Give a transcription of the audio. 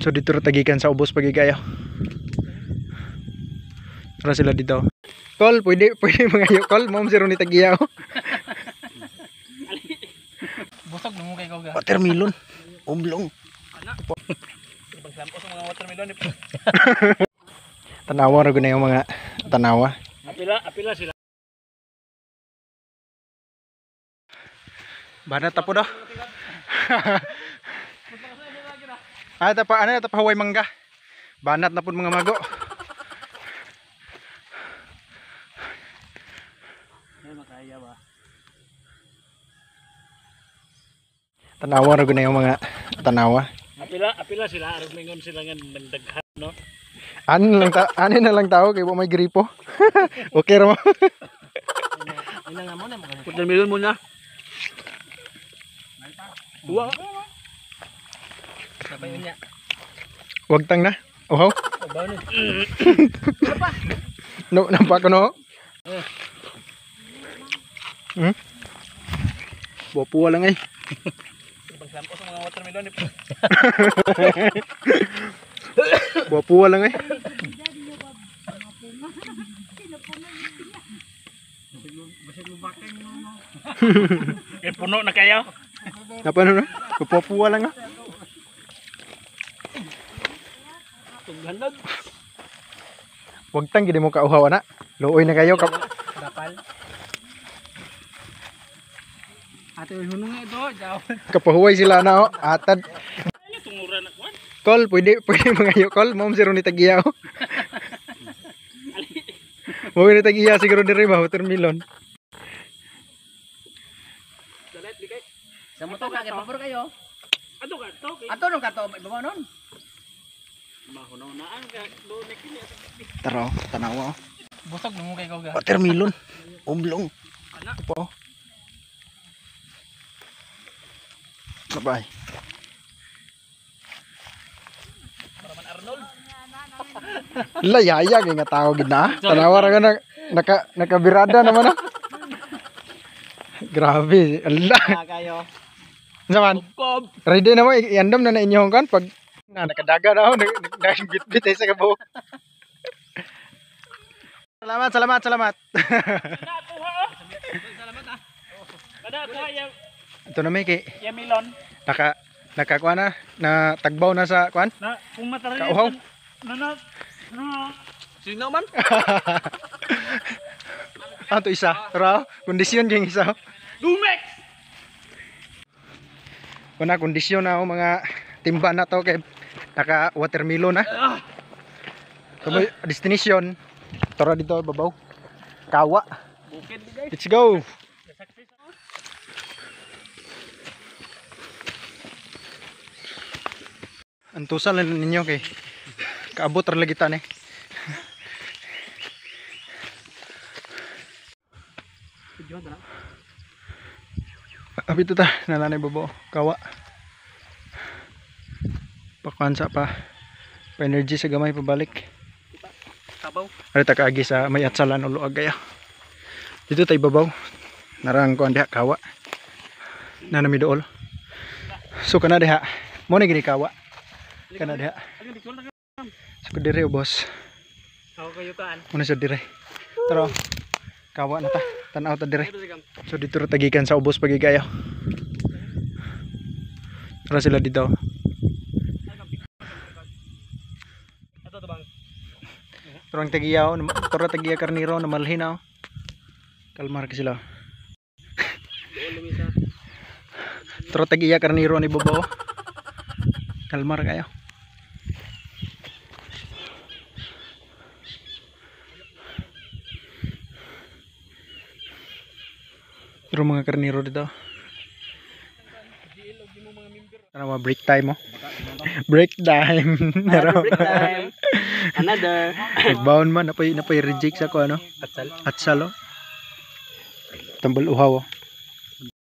So dito ra tagikan sa ubos pagigayo. Tara sila dito. Kol, pwede pwede mga kol, mom si Ronnie tagiyaw. Busog mo kay goga. Watermelon. Oblong. Watermelon. Tanawa ra gud yung mga tanawa. Apila, apila sila. Banat tapo daw. Ay tapa ano tapa haway mangga. Banat na pud mga mago. Tanawa ra gud na yung mga tanawa. Apila, apila sila arog mingon sila nga nagdaghan no. Ano lang ta ano na lang tao kay wa may gripo. Okay ra mo. Ina nga mo na mo. Watermelon muna. Uwa. Sabay niya. Wag tang na. Uhaw. No, nampa ko no. Buwa lang ay. Pagsampo sa mga watermelon. Buwa lang ay. Eh puno na kayo. Napano na? Pupuwa lang ah. Tunghanod. Wag tang gid mo kauhaw ana. Luoy na kayo. Dapal. Ate hunong nga ito. Kapahuway sila na oh. Atad. Tungura na kuan. Kol, pwede pwede mga yo kol, mom si Ronnie tagiyaw. Mo ni tagiya siguro diri ba watermelon. Sa moto ka kay pabor kayo. Ato ka to. Ato nung kato ibabaw nun. Mahunaw naan ka do ni kini. Tara, tanawa. Busog mo kay goga. Watermelon. Oblong. Ito po. Bye. Arnold. Layaya kay nga tao gid na. Tanawa ra ka na nakabirada naman ah. Grabe, ala. Kayo. Saman, Kob. ready na mo iandam na na inyong kan pag na nakadaga na ako, nagbitbit ay sa kabuok. Salamat, salamat, salamat. Salamat ah. Kada kuha ya Ito na may kay ya melon. naka nakakuha na na tagbaw na sa kuan. Na kung matara Kauhaw. Na na na. Sino man? Ah, to isa. Tara, kondisyon ging isa. Dumex. Una kondisyon na ako mga timba na to kay naka watermelon na. So, destination tara dito babaw. Kawa. Bukid guys. Let's go. Antusan lang ninyo kay kaabot ra lagi ta ni. Abi to ta nalanay babo kawa. Pakuan sa pa pa energy sa gamay pabalik. Sabaw. Ari ta kaagi sa may atsalan o luag kaya. Dito tay babaw. Narang kuan diha kawa. Na nami dool. So kana diha. Mo na gini kawa. Kana diha. So dire boss. Ako kayo kaan. Muna siya dire. Tara. Kawa na ta. Tanaw ta dire. So dito ra tagikan sa ubos pagigayo. Tara sila dito. Turang tagiyaw, tara tagiya karniro na malhin na. Kalmar ka sila. Tara tagiya karniro ni Bobo. Kalmar kayo. Pero mga karniro dito. Ano mga break time mo? Break time. Break time. Another. Nagbaon man, napay reject sa ko ano. Atsal. Atsal oh. Tambal uhaw oh.